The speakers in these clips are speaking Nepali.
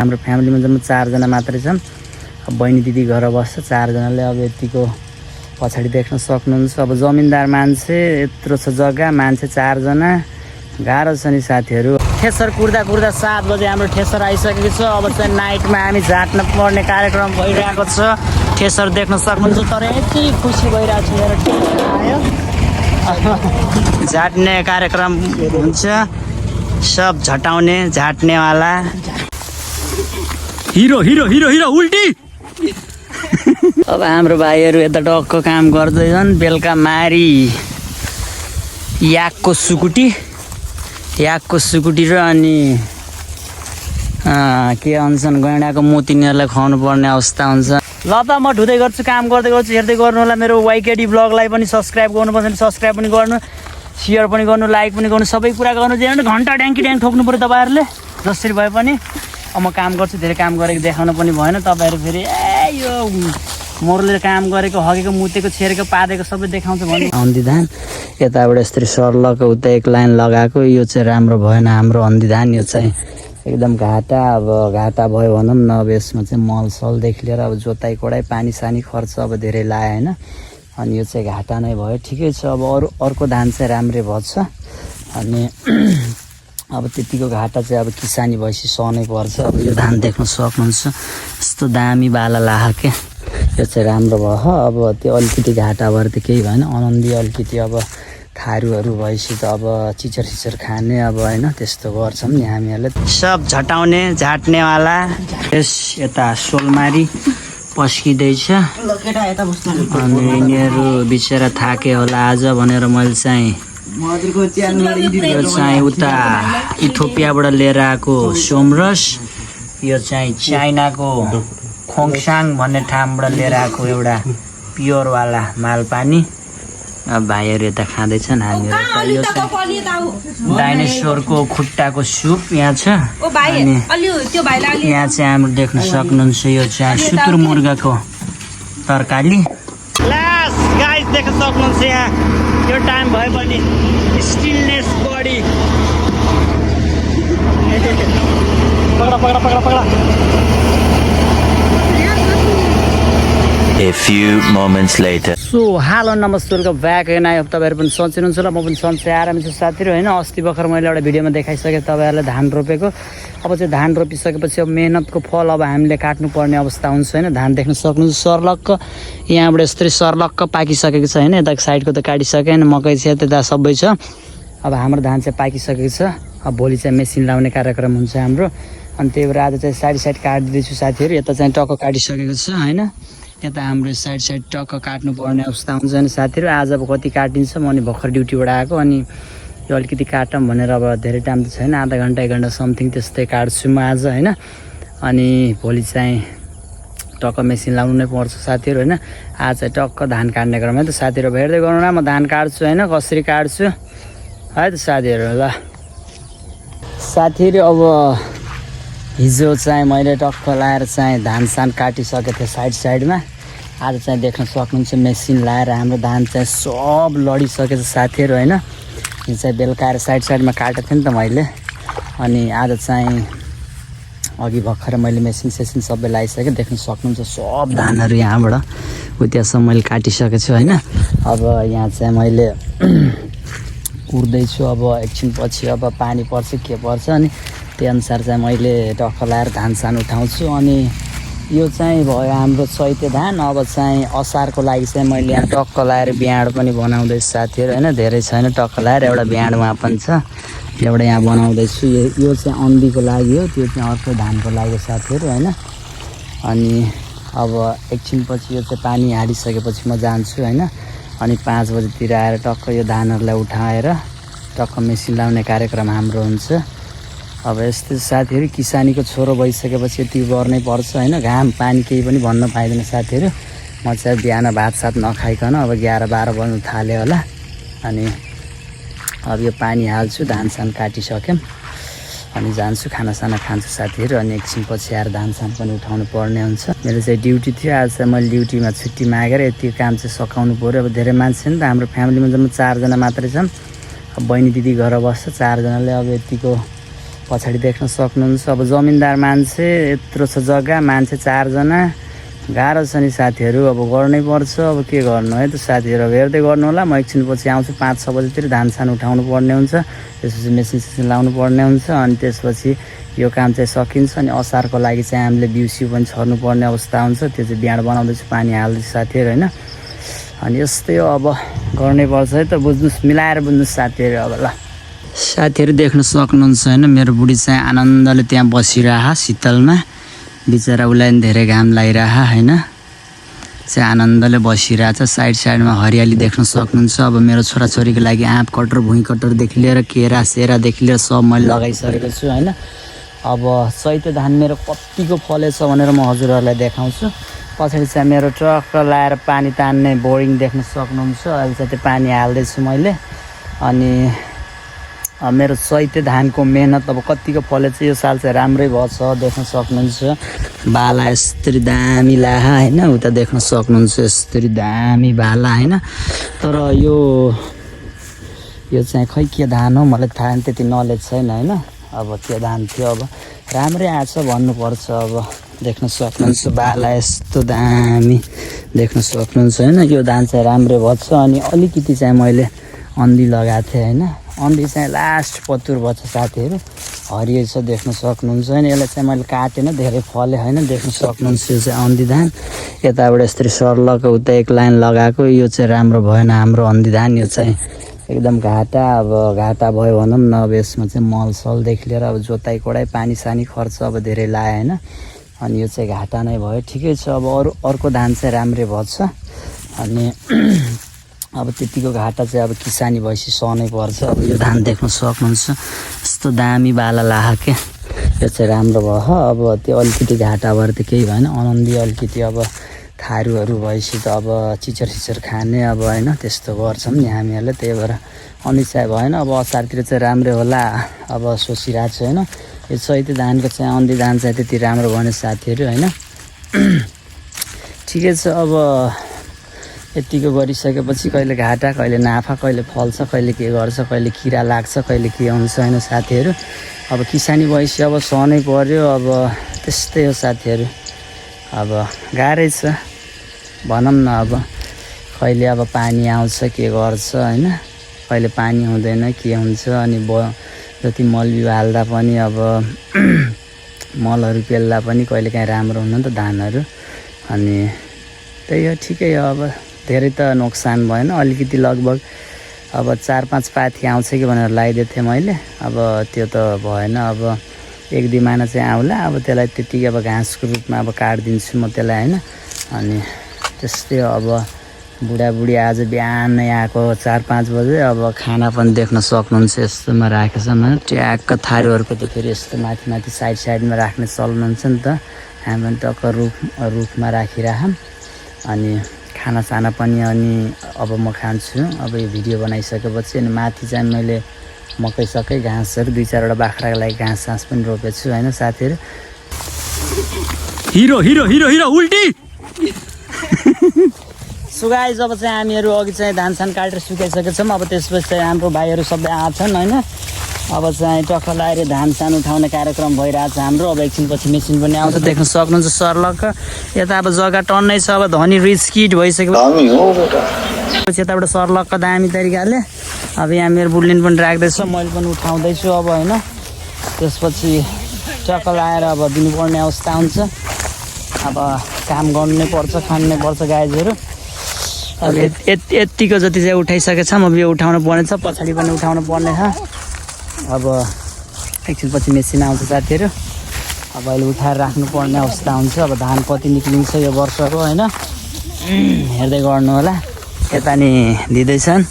हाम्रो फ्यामिलीमा जम्मा 4 जना मात्रै छन्। अब बहिनी दिदी घर बस्छ, 4 जनाले अब यतिको पछाडि देख्न सक्नुहुन्छ। अब जमिनदार मान्छे यत्रो छ जग्गा, मान्छे 4 जना, गाह्रो छ नि साथीहरू। ठेसर कुर्दा 7 बजे हाम्रो ठेसर आइसकेको छ। अब चाहिँ नाइटमा हामी झाट्न पर्ने कार्यक्रम भइरहेको छ। ठेसर देख्न सक्नुहुन्छ, तर यति खुसी भइरहेको छ मेरो ठेसर आयो। झाट्ने कार्यक्रम हुन्छ, सब झटाउने झाट्नेवाला। हिरो हिरो हिरो हिरो उल्टी। अब हाम्रो भाइहरू यता टक्क काम गर्दैछन्। बेलुका मारी याकको सुकुटी र अनि के भन्छन् गैँडाको मोतिनीहरूलाई खुवाउनु पर्ने अवस्था हुन्छ। ल त म ढुँदै गर्छु, काम गर्दै गर्छु, हेर्दै गर्नु होला। मेरो वाइकेडी ब्लगलाई पनि सब्सक्राइब गर्नुपर्छ भने सब्सक्राइब पनि गर्नु, सेयर पनि गर्नु, लाइक पनि गर्नु, सबै कुरा गर्नु। घन्टा ड्याङ्की ड्याङ ठोक्नु पऱ्यो तपाईँहरूले जसरी भए पनि। अब म काम गर्छु, धेरै काम गरेको देखाउनु पनि भएन। तपाईँहरू फेरि यो मोरले काम गरेको, हगेको, मुतेको, छेरेको, पादेको सबै देखाउँछ भने हन्दी धान यताबाट यसरी सर्लको उता एक लाइन लगाएको। यो चाहिँ राम्रो भएन हाम्रो हन्दी धान, यो चाहिँ एकदम घाटा। अब घाटा भयो भनौँ न। अब यसमा चाहिँ मलसलदेखि लिएर अब जोताइ कोडाइ पानी सानी खर्च अब धेरै लाग्यो होइन। अनि यो चाहिँ घाटा नै भयो, ठिकै छ। अब अर्को धान चाहिँ राम्रै भएछ। अनि अब त्यतिको घाटा चाहिँ अब किसानी भएपछि सहनै पर्छ। अब यो धान देख्न सक्नुहुन्छ, यस्तो दामी बाला लाहा के, यो चाहिँ राम्रो भयो। अब त्यो अलिकति घाटा भएर त केही भएन। आनन्दी अलिकति अब थारूहरू भएपछि त अब चिचर खाने अब होइन, त्यस्तो गर्छौँ नि हामीहरूले। सब झटाउने झाट्नेवाला। यस यता सोलमारी पस्किँदैछ। अनि यिनीहरू बिचरा थाके होला आज भनेर मैले चाहिँ यो चाहिँ उता इथियोपियाबाट लिएर आएको सोमरस, यो चाहिँ चाइनाको खोङसाङ भन्ने ठाउँबाट लिएर आएको एउटा प्योरवाला मालपानी। अब भाइहरू यता खाँदैछन्। हामीहरू यो चाहिँ डाइनोसरको खुट्टाको सुप यहाँ छ। अनि यहाँ चाहिँ हाम्रो देख्न सक्नुहुन्छ, यो चाहिँ सुतुरमुर्गको तरकारी। लास गाइस देख्न सक्नुहुन्छ, यहाँ यो टाइम भए पनि स्टिलनेस बडी। पकडा A few moments later. So hello नमस्ते, वेलकम ब्याक एन। आई तपाईँहरू पनि सन्चिनुहुन्छ होला, म पनि सन्चै आरामै छु साथीहरू होइन। अस्ति भर्खर मैले एउटा भिडियोमा देखाइसकेँ तपाईँहरूलाई धान रोपेको। अब चाहिँ धान रोपिसकेपछि अब मेहनतको फल अब हामीले काट्नुपर्ने अवस्था हुन्छ होइन। धान देख्न सक्नुहुन्छ सर्लक्क, यहाँबाट यस्तै सर्लक्क पाकिसकेको छ होइन। यता साइडको त काटिसकेँ होइन, मकै छ त्यता सबै छ। अब हाम्रो धान चाहिँ पाकिसकेको छ। अब भोलि चाहिँ मेसिन लाउने कार्यक्रम हुन्छ हाम्रो। अनि त्यही भएर आज चाहिँ साइड काटिदिँदैछु साथीहरू। यता चाहिँ टक्क काटिसकेको छ होइन। यता हाम्रो साइड टक्क काट्नु पर्ने अवस्था हुन्छ नि साथीहरू। आज अब कति काटिन्छ, म अनि भर्खर ड्युटीबाट आएको। अनि यो अलिकति काटौँ भनेर अब धेरै टाइम त छैन, आधा घन्टा 1 घन्टा समथिङ त्यस्तै काट्छु म आज होइन। अनि भोलि चाहिँ टक्क मेसिन लाउनु नै पर्छ साथीहरू होइन। आज चाहिँ टक्क धान काट्ने क्रम है त साथीहरू। हेर्दै गर्नु न, म धान काट्छु होइन, कसरी काट्छु है त साथीहरू। ल साथीहरू, अब हिजो चाहिँ मैले टक्क लाएर चाहिँ धान सान काटिसकेको थिएँ साइडमा। आज चाहिँ देख्न सक्नुहुन्छ मेसिन लाएर हाम्रो धान चाहिँ सब लडिसकेको छ साथीहरू होइन। यो चाहिँ बेलुका आएर साइडमा काटेको थिएँ नि त मैले। अनि आज चाहिँ अघि भर्खर मैले मेसिन सेसिन सबै लगाइसकेँ। देख्न सक्नुहुन्छ सब धानहरू यहाँबाट उतासम्म मैले काटिसकेको छु होइन। अब यहाँ चाहिँ मैले कुर्दैछु। अब एकछिन पछि अब पानी पर्छ के पर्छ, अनि त्यही अनुसार चाहिँ मैले टक्क लाएर धान सान उठाउँछु। अनि यो चाहिँ भयो हाम्रो चैते धान। अब चाहिँ असारको लागि चाहिँ मैले यहाँ टक्क लाएर ब्याड पनि बनाउँदैछु साथीहरू होइन। धेरै छैन, टक्क लाएर एउटा ब्याड वहाँ पनि छ, एउटा यहाँ बनाउँदैछु। यो चाहिँ अन्डीको लागि हो, त्यो चाहिँ अर्को धानको लागि साथीहरू होइन। अनि अब एकछिन पछि यो चाहिँ पानी हालिसकेपछि म जान्छु होइन। अनि 5 बजीतिर आएर टक्क यो धानहरूलाई उठाएर टक्क मेसिन लाउने कार्यक्रम हाम्रो हुन्छ। अब यस्तै साथीहरू, किसानीको छोरो भइसकेपछि यति गर्नै पर्छ होइन। घाम पानी केही पनि भन्न पाइँदैन साथीहरू। म चाहिँ बिहान भात सात नखाइकन अब 11-12 बज्नु थाल्यो होला। अनि अब यो पानी हाल्छु, धान सान काटिसक्यौँ, अनि जान्छु खानासाना खान्छु साथीहरू। अनि एकछिन पछि आएर धान सान पनि उठाउनु पर्ने हुन्छ। मेरो चाहिँ ड्युटी थियो आज चाहिँ, मैले ड्युटीमा छुट्टी मागेर यति काम चाहिँ सकाउनु पऱ्यो। अब धेरै मान्छे नि त हाम्रो फ्यामिलीमा जम्मा 4 जना मात्रै छन्। अब बहिनी दिदी घर बस्छ, 4 जनाले अब यतिको पछाडि देख्न सक्नुहुन्छ। अब जमिनदार मान्छे, यत्रो छ जग्गा, मान्छे 4 जना, गाह्रो छ नि साथीहरू। अब गर्नै पर्छ, अब के गर्नु है त साथीहरू। अब हेर्दै गर्नु होला, म एकछिनपछि आउँछु। 5-6 बजीतिर धान उठाउनु पर्ने हुन्छ, त्यसपछि मेसिन लाउनु पर्ने हुन्छ, अनि त्यसपछि यो काम चाहिँ सकिन्छ। अनि असारको लागि चाहिँ हामीले बिउ पनि छर्नु पर्ने अवस्था हुन्छ, त्यो चाहिँ बिहान बनाउँदैछु, पानी हाल्दैछु साथीहरू होइन। अनि यस्तै हो, अब गर्नै पर्छ है त, बुझ्नुहोस्, मिलाएर बुझ्नुहोस् साथीहरू। अब ल साथीहरू देख्न सक्नुहुन्छ होइन, मेरो बुढी चाहिँ आनन्दले त्यहाँ बसिरह शीतलमा, बिचरा उसलाई पनि धेरै घाम लागिरह होइन, चाहिँ आनन्दले बसिरहेछ। साइडमा हरियाली देख्न सक्नुहुन्छ। अब मेरो छोराछोरीको लागि आँप कटर, भुइँ कटरदेखि लिएर केरा सेरादेखि लिएर सब मैले लगाइसकेको छु होइन। अब चैते धान मेरो कतिको फलेछ भनेर म हजुरहरूलाई देखाउँछु। पछाडि चाहिँ मेरो ट्रक लाएर पानी तान्ने बोरिङ देख्न सक्नुहुन्छ। अहिले चाहिँ त्यो पानी हाल्दैछु मैले। अनि मेरो चैते धानको मेहनत अब कतिको फलेछ, यो साल चाहिँ राम्रै भएछ, देख्न सक्नुहुन्छ। बाला यस्तरी दामी लाहा होइन, उता देख्न सक्नुहुन्छ यस्तरी दामी बाला होइन। तर यो चाहिँ खै के धान हो मलाई थाहा त्यति नलेज छैन होइन। अब त्यो धान थियो, अब राम्रै आएछ भन्नुपर्छ। अब देख्न सक्नुहुन्छ बाला यस्तो दामी देख्न सक्नुहुन्छ होइन। यो धान चाहिँ राम्रै भएछ। अनि अलिकति चाहिँ मैले अन्धी लगाएको थिएँ होइन, अन्धी चाहिँ लास्ट पतुर भएछ साथीहरू, हरियो छ देख्न सक्नुहुन्छ होइन। यसलाई चाहिँ मैले काटेन, धेरै फले होइन, देख्न सक्नुहुन्छ। यो चाहिँ अन्धी धान, यताबाट यसरी सर्लको उता एक लाइन लगाएको, यो चाहिँ राम्रो भएन हाम्रो अन्धी धान। यो चाहिँ एकदम घाटा, अब घाटा भयो भनौँ न। अब यसमा चाहिँ मलसलदेखि लिएर अब जोताइ कोडाइ पानी सानी खर्च अब धेरै लायो होइन। अनि यो चाहिँ घाटा नै भयो, ठिकै छ। अब अर्को धान चाहिँ राम्रै भएछ। अनि अब त्यतिको घाटा चाहिँ अब किसानी भएपछि सहनै पर्छ। अब यो धान देख्न सक्नुहुन्छ यस्तो दामी बाला लाहा के, यो चाहिँ राम्रो भयो। अब त्यो अलिकति घाटा भएर त केही भएन। अनन्दी अलिकति अब थारूहरू भएपछि त अब चिचर खाने अब होइन, त्यस्तो गर्छौँ नि हामीहरूले, त्यही भएर अनि चाहिँ भएन। अब असारतिर चाहिँ राम्रै होला अब सोचिरहेको छु होइन। यो चैते धानको चाहिँ अन्धी धान चाहिँ त्यति राम्रो भने साथीहरू होइन। ठिकै छ। अब यतिको गरिसकेपछि कहिले घाटा, कहिले नाफा, कहिले फल्छ, कहिले के गर्छ, कहिले किरा लाग्छ, कहिले के हुन्छ होइन साथीहरू। अब किसानी भएपछि अब सहनै पर्यो। अब त्यस्तै हो साथीहरू। अब गाह्रै छ भनौँ न। अब कहिले अब पानी आउँछ के गर्छ होइन, कहिले पानी हुँदैन के हुन्छ। अनि जति मल बिउ हाल्दा पनि अब मलहरू पेल्दा पनि कहिले काहीँ राम्रो हुन त धानहरू। अनि त्यही हो, ठिकै हो। अब धेरै त नोक्सान भएन, अलिकति लगभग अब 4-5 पाथी आउँछ कि भनेर लगाइदिएको थिएँ मैले। अब त्यो त भएन। अब 1-2 महिना चाहिँ आउला। अब त्यसलाई त्यतिकै अब घाँसको रूपमा अब काटिदिन्छु म त्यसलाई होइन। अनि त्यस्तै हो। अब बुढाबुढी आज बिहानै आएको 4-5 बजे। अब खाना पनि देख्न सक्नुहुन्छ यस्तोमा राखेको छ होइन। ट्याक्क थारूहरूको त फेरि यस्तो माथि साइडमा राख्ने चलन हुन्छ नि त, हामी टक्क रुखमा राखिराखौँ। अनि खानासाना पनि अनि अब म खान्छु। अब यो भिडियो बनाइसकेपछि अनि माथि चाहिँ मैले मकै घाँसहरू 2-4वटा बाख्राको लागि घाँस पनि रोपेको छु होइन साथीहरू। हिरो हिरो हिरो हिरो उल्टी सुगाइ। जब चाहिँ हामीहरू अघि चाहिँ धान काटेर सुकाइसकेको छौँ। अब त्यसपछि चाहिँ हाम्रो भाइहरू सबै आछन् होइन। अब चाहिँ टक्क लगाएर धान उठाउने कार्यक्रम भइरहेछ हाम्रो। अब एकछिनपछि मेसिन पनि आउँछ, देख्न सक्नुहुन्छ सर्लक्क। यता अब जग्गा टन्नै छ, अब धनी रिच किड भइसकेपछि यताबाट सर्लक्क दामी तरिकाले। अब यहाँ मेरो बुढलीन पनि राख्दैछ, मैले पनि उठाउँदैछु अब होइन। त्यसपछि टक्क लगाएर अब दिनुपर्ने अवस्था हुन्छ। अब काम गर्नु नै पर्छ, खानु नै पर्छ गाइजहरू। अब यतिको जति चाहिँ उठाइसकेको छ, अब यो उठाउनु पर्ने छ, पछाडि पनि उठाउनु पर्ने छ। अब एकछिनपछि मेसिन आउँछ साथीहरू। अब अहिले उठाएर राख्नुपर्ने अवस्था हुन्छ। अब धान कति निक्लिन्छ यो वर्षको होइन, हेर्दै गर्नु होला। यता नि दिँदैछन्।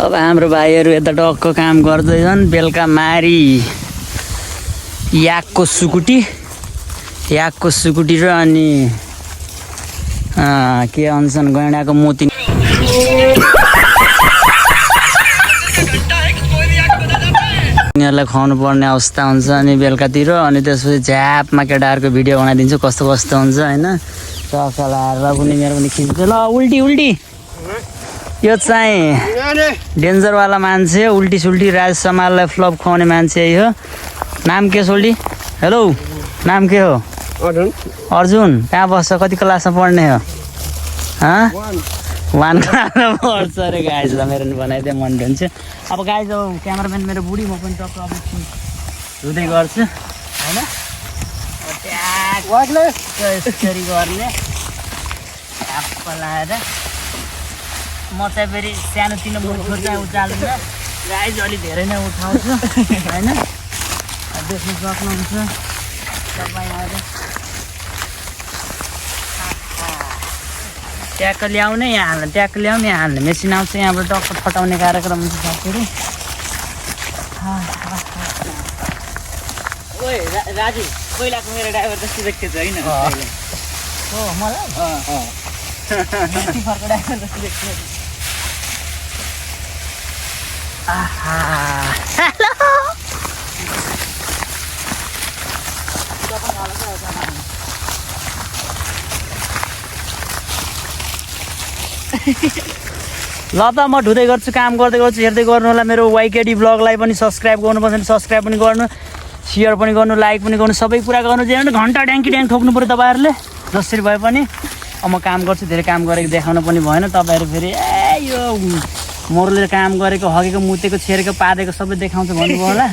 अब हाम्रो भाइहरू यता टक्क काम गर्दैछन्। बेलुका मारी याकको सुकुटी र अनि के भन्छन् गैँडाको मोती यिनीहरूलाई खुवाउनु पर्ने अवस्था हुन्छ अनि बेलुकातिर। अनि त्यसपछि झ्यापमा केटाहरूको भिडियो बनाइदिन्छु कस्तो हुन्छ होइन। टक्क लाएर पनि मेरो पनि खिच्छु। ल उल्टी यो चाहिँ डेन्जरवाला मान्छे उल्टी सुल्टी राज समाललाई फ्लप खुवाउने मान्छे हो। नाम के सोल्टी? हेलो, नाम के हो? अर्जुन। कहाँ बस्छ? कति क्लासमा पढ्ने हो? 1 क्लासमा पढ्छ अरे गाइज। ल मेरो बनाइदिए मन हुन्छ। अब गाइज अब क्यामराम्यान मेरो बुढी, म पनि टक्क अब धुँदै गर्छु होइन। यसरी गर्ने ढाप्प लाएर म चाहिँ फेरि सानोतिनो मुखो चाहिँ उचाल्दिनँ गाइज, अलिक धेरै नै उठाउँछु होइन। देख्नु सक्नुहुन्छ तपाईँ आएर ट्याक्क ल्याउने यहाँ हाल्ने, ट्याक्क ल्याउने यहाँ हाल्ने, मेसिन आउँछ यहाँबाट टक्क फटाउने कार्यक्रम हुन्छ साथीहरू। ओए राजु, पहिलाको मेरो ड्राइभर जस्तो देख्थ्यो होइन? हो मलाई टिफरको ड्राइभर जस्तो देख्थ्यो। ल त म धुँदै गर्छु, काम गर्दै गर्छु, हेर्दै गर्नु होला। मेरो वाइकेडी ब्लगलाई पनि सब्सक्राइब गर्नुपर्छ भने सब्सक्राइब पनि गर्नु, सेयर पनि गर्नु, लाइक पनि गर्नु, सबै कुरा गर्नु। जे घन्टा ड्याङ्की ड्याङ ठोक्नु पऱ्यो तपाईँहरूले जसरी भए पनि। अब म काम गर्छु, धेरै काम गरेको देखाउनु पनि भएन। तपाईँहरू फेरि यो मोरले काम गरेको, हगेको, मुतेको, छेरेको, पादेको सबै देखाउँछ भन्नुभयो होला।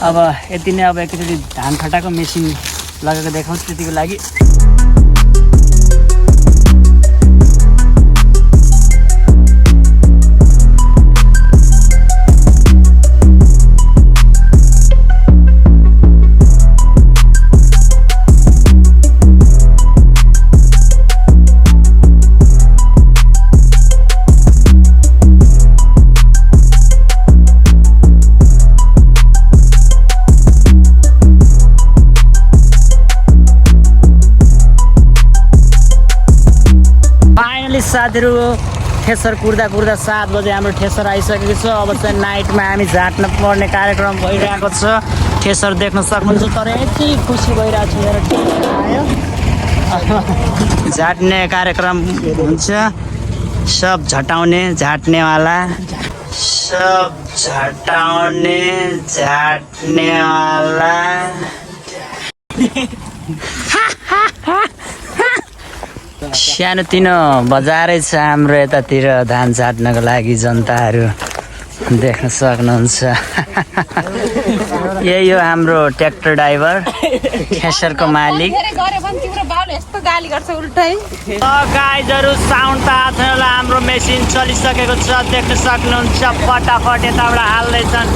अब यति नै। अब एकैचोटि धान फटाएको मेसिन लगाएको देखाउँछु, त्यतिको लागि। साथीहरू ठेसर कुर्दा 7 बजे हाम्रो ठेसर आइसकेको छ। अब चाहिँ नाइटमा हामी झाट्न पर्ने कार्यक्रम भइरहेको छ। ठेसर देख्न सक्नुहुन्छ। तर यति खुसी भइरहेको छु मेरो ठेसर आयो। झाट्ने कार्यक्रम हुन्छ, सब झटाउने झाट्नेवाला, सब झटाउने झाट्नेवाला। सानोतिनो बजारै छ हाम्रो यतातिर धान झाट्नको लागि। जनताहरू देख्न सक्नुहुन्छ। यही हो हाम्रो ट्र्याक्टर ड्राइभर, ठेसरको मालिक। गाइजहरू साउन्ड त आएको छैन होला। हाम्रो मेसिन चलिसकेको छ, देख्न सक्नुहुन्छ। फटाफट यताबाट हाल्दैछन्,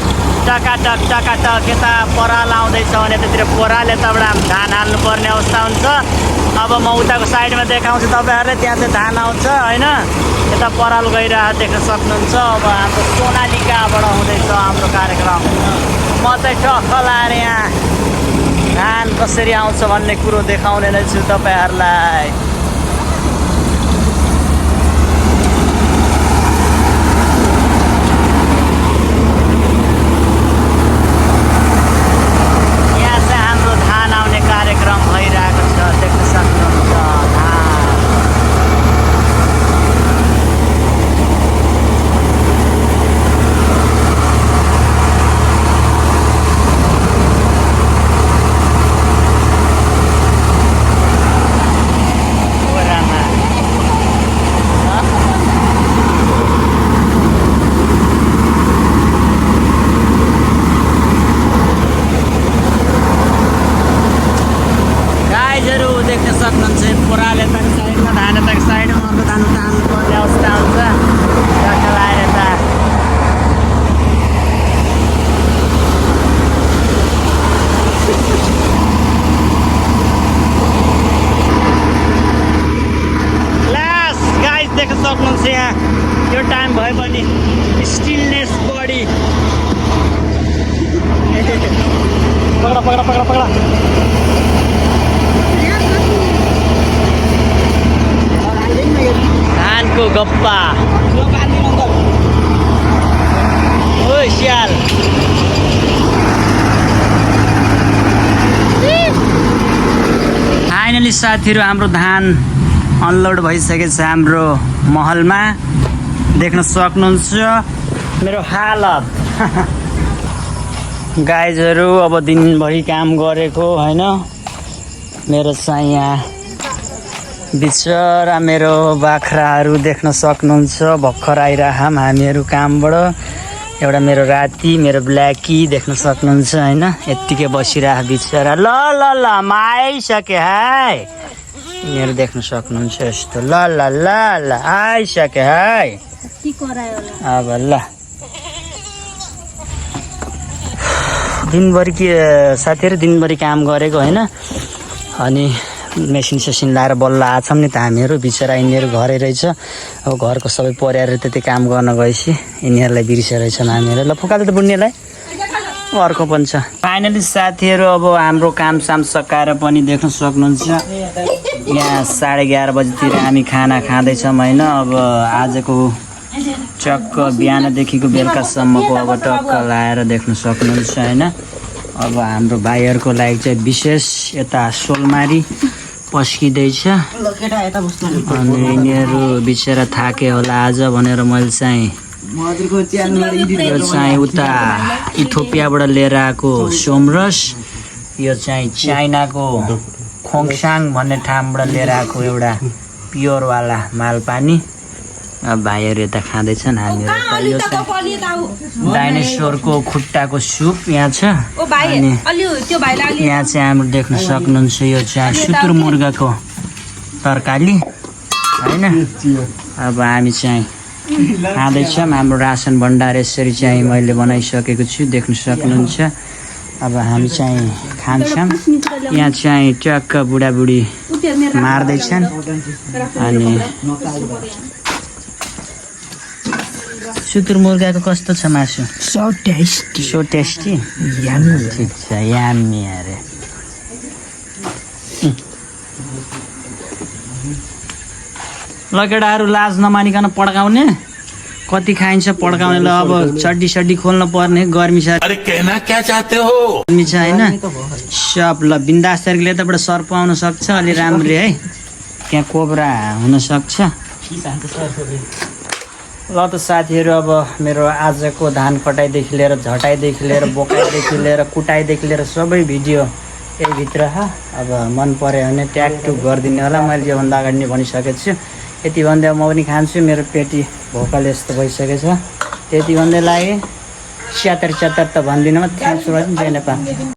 टकाटक टकाटक। यता पराल आउँदैछ भने यतातिर पराल, यताबाट धान हाल्नुपर्ने अवस्था हुन्छ। अब म उताको साइडमा देखाउँछु तपाईँहरूले, त्यहाँ चाहिँ धान आउँछ होइन। यता पराल गइरहेको देख्न सक्नुहुन्छ। अब हाम्रो सोनालिकाबाट हुँदैछ हाम्रो कार्यक्रम। म चाहिँ टक्क लाएर यहाँ धान कसरी आउँछ भन्ने कुरो देखाउने नै छु तपाईँहरूलाई। यहाँ चाहिँ हाम्रो धान आउने कार्यक्रम भइरहेको छ, देख्न सक्नुहुन्छ। यो टाइम भए पनि स्टिलनेस बडी। पकड़ा पकड़ा पकड़ा पकड़ा। धानको गप्पा। ओ स्याल। फाइनली साथीहरू हाम्रो धान अनलोड भइसकेको छ हाम्रो महलमा। देख्न सक्नुहुन्छ मेरो हालत। गाइजहरू अब दिनभरि काम गरेको होइन, मेरो चाहिँ यहाँ बिचरा मेरो बाख्राहरू देख्न सक्नुहुन्छ भर्खर आइरहम हामीहरू कामबाट। एउटा मेरो राति मेरो ब्ल्याकी देख्न सक्नुहुन्छ होइन, यत्तिकै बसिरह बिचरा। ल ल ल म आइसकेँ है, यिनीहरू देख्न सक्नुहुन्छ यस्तो। ल ल ल ल आइसकेँ है अब। ल दिनभरि के साथीहरू दिनभरि काम गरेको होइन, अनि मेसिन सेसिन लाएर बल्ल आछौँ नि त हामीहरू। बिचरा यिनीहरू घरै रहेछ, अब घरको सबै परिवारहरू त्यति काम गर्न गएपछि यिनीहरूलाई बिर्सेर रहेछन् हामीहरू। ल फुकाले त बुढ्नेलाई अर्को पनि छ। फाइनली साथीहरू अब हाम्रो काम साम सकाएर पनि देख्न सक्नुहुन्छ यहाँ 11:30 बजीतिर हामी खाना खाँदैछौँ होइन। अब आजको चक्क बिहानदेखिको बेलुकासम्मको अब टक्क लाएर देख्न सक्नुहुन्छ होइन। अब हाम्रो भाइहरूको लागि चाहिँ विशेष यता सोलमारी पस्किँदैछ, अनि यिनीहरू बिचरा थाके होला आज भनेर मैले चाहिँ यो चाहिँ उता इथियोपियाबाट लिएर आएको सोमरस, यो चाहिँ चाइनाको खोङसाङ भन्ने ठाउँबाट लिएर आएको एउटा प्योरवाला मालपानी। अब भाइहरू यता खाँदैछन्, हामीहरू यो चाहिँ डाइनोसोरको खुट्टाको सुप यहाँ छ। अनि यहाँ चाहिँ हाम्रो देख्न सक्नुहुन्छ यो चाहिँ सुतुरमुर्गको तरकारी होइन। अब हामी चाहिँ खाँदैछौँ, हाम्रो रासन भण्डार यसरी चाहिँ मैले बनाइसकेको छु देख्न सक्नुहुन्छ। अब हामी चाहिँ खान्छौँ। यहाँ चाहिँ ट्याक्क बुढाबुढी मार्दैछन्, अनि सुतुरमुर्गाको कस्तो छ मासु? सो टेस्टी ठिक छ, यामी अरे। ल केटाहरू लाज नमानिकन पड्काउने, कति खाइन्छ पड्काउनेलाई। अब चड्डी सड्डी खोल्न पर्ने, गर्मी छ। अरे कहना क्या चाहते हो? गर्मी छ होइन सब। ल बिन्दास तरिकाले यताबाट सर्प आउन सक्छ अलि राम्ररी है, त्यहाँ कोब्रा हुनसक्छ। ल त साथीहरू अब मेरो आजको धान कटाइदेखि लिएर झटाइदेखि लिएर बोकाइदेखि लिएर कुटाइदेखि लिएर सबै भिडियो यहीभित्र अब मन पऱ्यो भने ट्याग टुक गरिदिने होला। मैले योभन्दा अगाडि नै भनिसकेको छु। यति भन्दै म पनि खान्छु, मेरो पेटी भोकल यस्तो भइसकेको छ। त्यति भन्दै लागे च्यातर च्यातर त भन्दिनँ म। थ्याङ्क्स फर वाचिङ, जय नेपाल।